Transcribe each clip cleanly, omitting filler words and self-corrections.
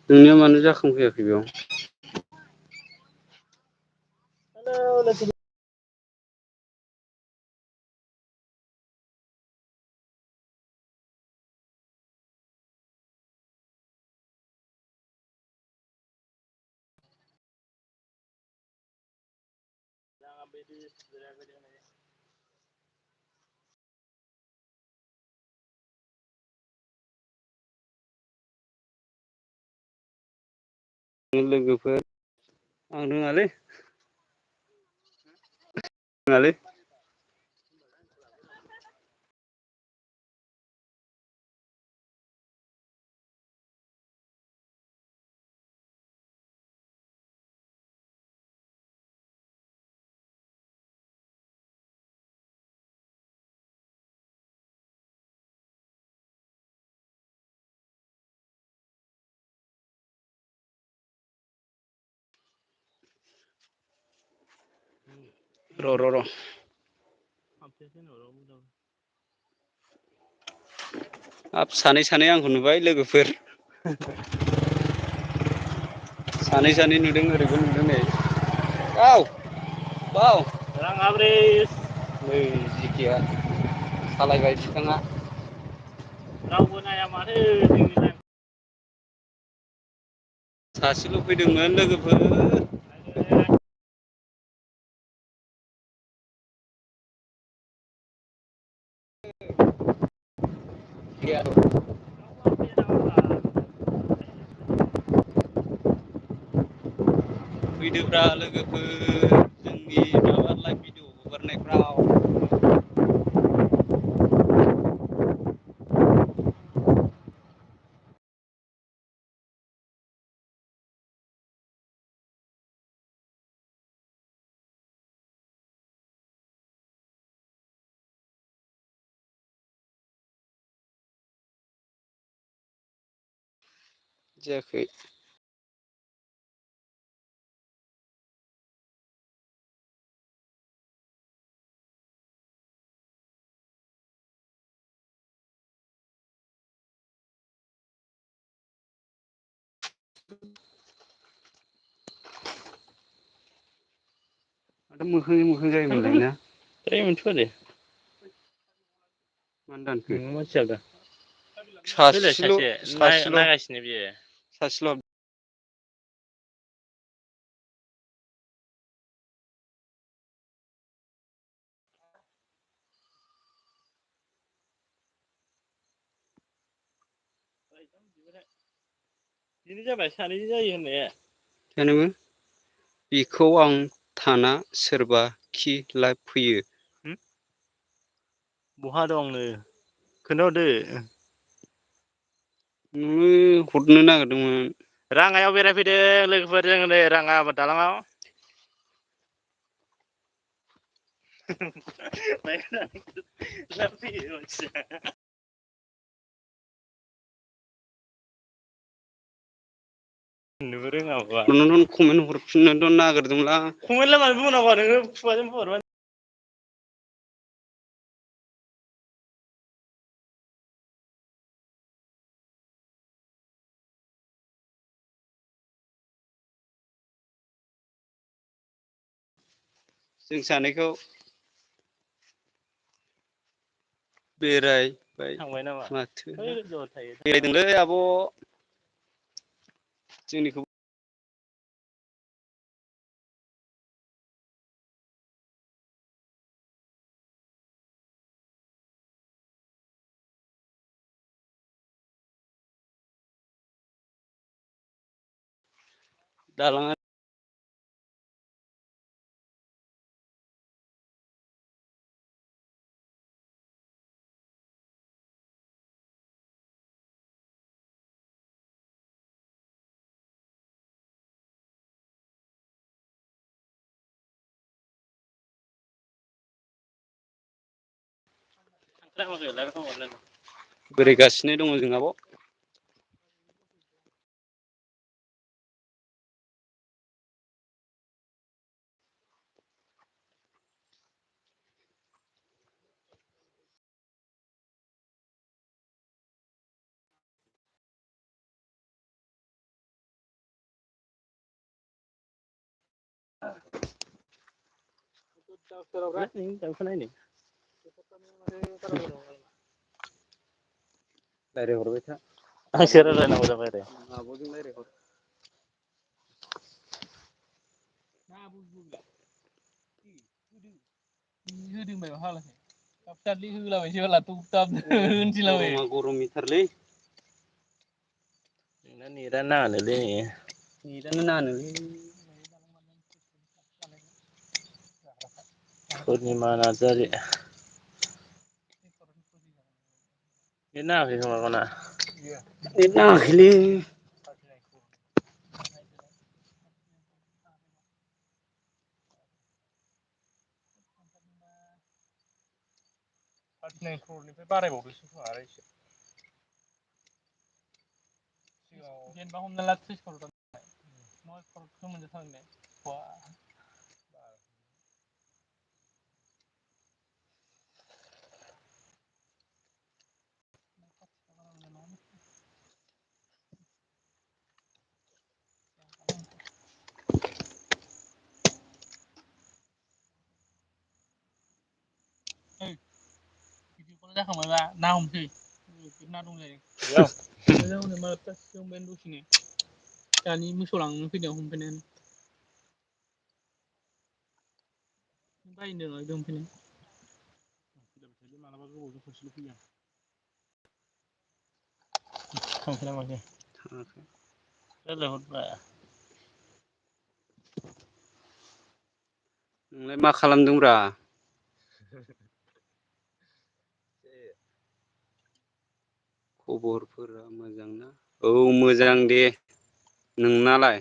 नोंनिया मानो जाखांफैयाखै बेयाव? लोगोफोर आं रोङालै र' हाब सानै आंखौ नुबाय लोगोफोर सानै नुदों ओरैबो नुदों नै बाव राङाब्रै नै जिखिया सालायबाय बिथाङा रावबो नाया माथो जोंनि सासेल' फैदोंमोन लोगोफोर फैदोब्रा लोगोफोर जोंनि माबा लाइभ भिडिअ हगारनायफ्राव जायाखै माथो मोखांजों मोखां जायोमोनलाय ना जायोमोनथ' आरो मानो दानखो सासेल' नायगासिनो बियो सासेल' बिनो जाबाय सानैजों जायो होननाया जानोबो बेखौ आं थाना सोरबा खि लाइभ फैयो बहा दंनो खोन्थाहरदो नोङो हरनो नागिरदोंमोन राङायाव बेरायफैदों लोगोफोर जों नै राङा दालाङाव होननोबो रोङाबा कमेन्ट हरफिननोथ' नागिरदोंमोनलां कमेन्टलाय मानो बुंनांगौ नोङो खुगाजों बुंहरबानो जों सानैखौ बेरायबाय थांबाय नामा माथो बेरायदोंलै आब' जोंनिखौ दालाङा बेरायगासिनो दङ जों आब' रायज्लायहरबाय था आंसो रायज्लायनांगौ जाबाय आरो आब'जों रायज्लायहर होदोंबाय हालासै थाब थाबलि होलाबायसै बाला तुब ताब होनसैलाबायो गरमा गरमथारलै नोंना नेटानो नाङानोलै नेटानो नाङानोलै पुर्निमा नार्जारि नेट नाङाखै खोमा गावना नेट नाङाखैलै निफ्राय बारायबावदोसो खोमा आरो एसे जेनेबा हमना ला 30 करर 9 कररखौ मोनजोबथारगोन बा बिदिखौनो जाखांबायबा ना हमसै ना दंजायो दसेनो दानि मोसौ लांनो फैनायाव हमफैनायानो बायनो दंफैनो मालाबा गोबावजों खनसेल' फैयो थांखोना माखो थाङाखै रायज्लायहरब्रा नोंलाय मा खालामदोंब्रा खबरफोरा मोजां ना औ मोजां दे नोंनालाय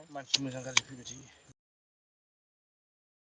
मानसि मोजां गाज्रि फैबाय थायो